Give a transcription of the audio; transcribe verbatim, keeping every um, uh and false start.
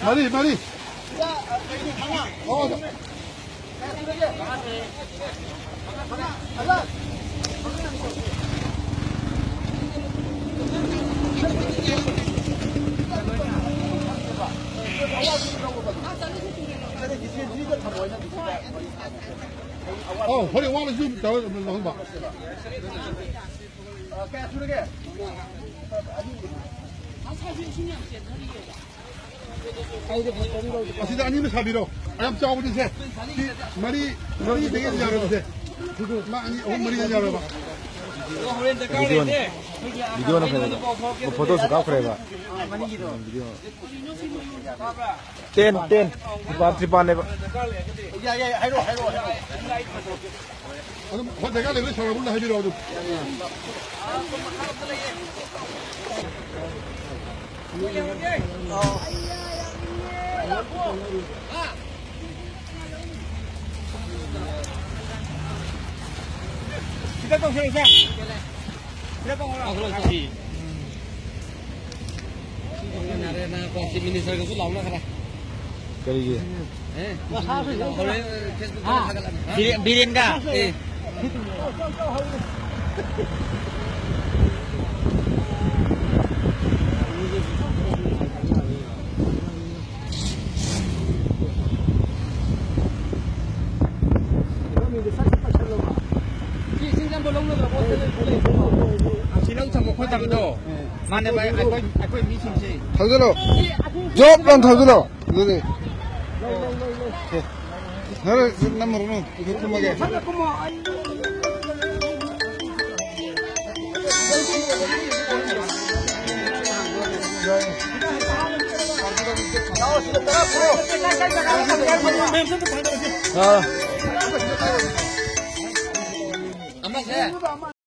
ꯃꯔꯤ, ꯃꯔꯤ꯫ ꯑꯣ꯫ ꯑꯧ, ꯍꯣꯔꯦꯟ ꯋꯥꯠꯂꯁꯨ ꯇꯧꯔ ꯑꯗꯨꯝ ꯂꯧꯍꯟꯕ꯫ ꯑꯁꯤꯗ ꯑꯅꯤꯃ ꯁꯥꯕꯤꯔꯣ꯫ ꯌꯥꯝ ꯆꯥꯎꯕꯗꯤ ꯁꯦ꯫ ꯁꯤ ꯃꯔꯤ, ꯃꯔꯤꯗꯒꯤ ꯌꯥꯔꯣꯏꯕ ꯁꯦ꯫ ꯃꯥ ꯑꯅꯤ, ꯑꯍꯨꯝ, ꯃꯔꯤꯗꯒꯤ ꯌꯥꯔꯣꯏꯕ꯫ ꯚꯤꯗꯤꯑꯣꯅꯤ꯫ ꯚꯤꯗꯤꯑꯣꯅ ꯐꯩꯌꯦꯕ꯫ ꯐꯣꯇꯣꯁꯨ ꯀꯥꯞꯈ꯭ꯔꯦꯕ꯫ ꯚꯤꯗꯤꯑꯣ꯫ Ten, ten. ꯇ꯭ꯔꯤꯄꯥꯟ, ꯇ꯭ꯔꯤꯄꯥꯟꯅꯦꯕ꯫ ꯌꯥꯏ, ꯌꯥꯏ, ꯍꯥꯏꯔꯣ, ꯍꯥꯏꯔꯣ, ꯍꯥꯏꯔꯣ꯫ ꯑꯗꯨꯝ ꯍꯣꯏ, ꯗꯔꯀꯥꯔ ꯂꯩꯕ ꯁꯥꯎꯔꯛꯄ ꯍꯥꯏꯕꯤꯔꯛꯑꯣ ꯑꯗꯨꯝ꯫ ꯈꯤꯇ ꯇꯧꯁꯤꯜꯂꯨꯁꯦ꯫ ꯈꯤꯇ ꯇꯧꯔꯣ꯫ ꯆꯤꯐ ꯃꯤꯅꯤꯁꯇꯔꯒꯁꯨ ꯂꯥꯎꯅꯈ꯭ꯔꯦ꯫ ꯀꯔꯤꯒꯤ? ꯑꯦ, ꯍꯣꯔꯦꯟ ꯐꯦꯁꯕꯨꯛꯇ ꯊꯥꯒꯠꯂꯛꯑꯅꯤ꯫ ꯕꯤꯔꯦꯟ-, ꯕꯤꯔꯦꯟꯒ? ꯑꯦ꯫ ꯊꯧꯖꯤꯜꯂꯣ꯫ ꯖꯣꯕ ꯂꯥꯎꯅ ꯊꯧꯖꯤꯜꯂꯣ꯫ ꯑꯗꯨꯗꯤ꯫ ꯅꯪ ꯅꯝꯃꯨꯔꯅꯨ꯫ ꯑꯩ ꯀꯨꯝꯃꯒꯦ꯫ ꯑꯥ꯫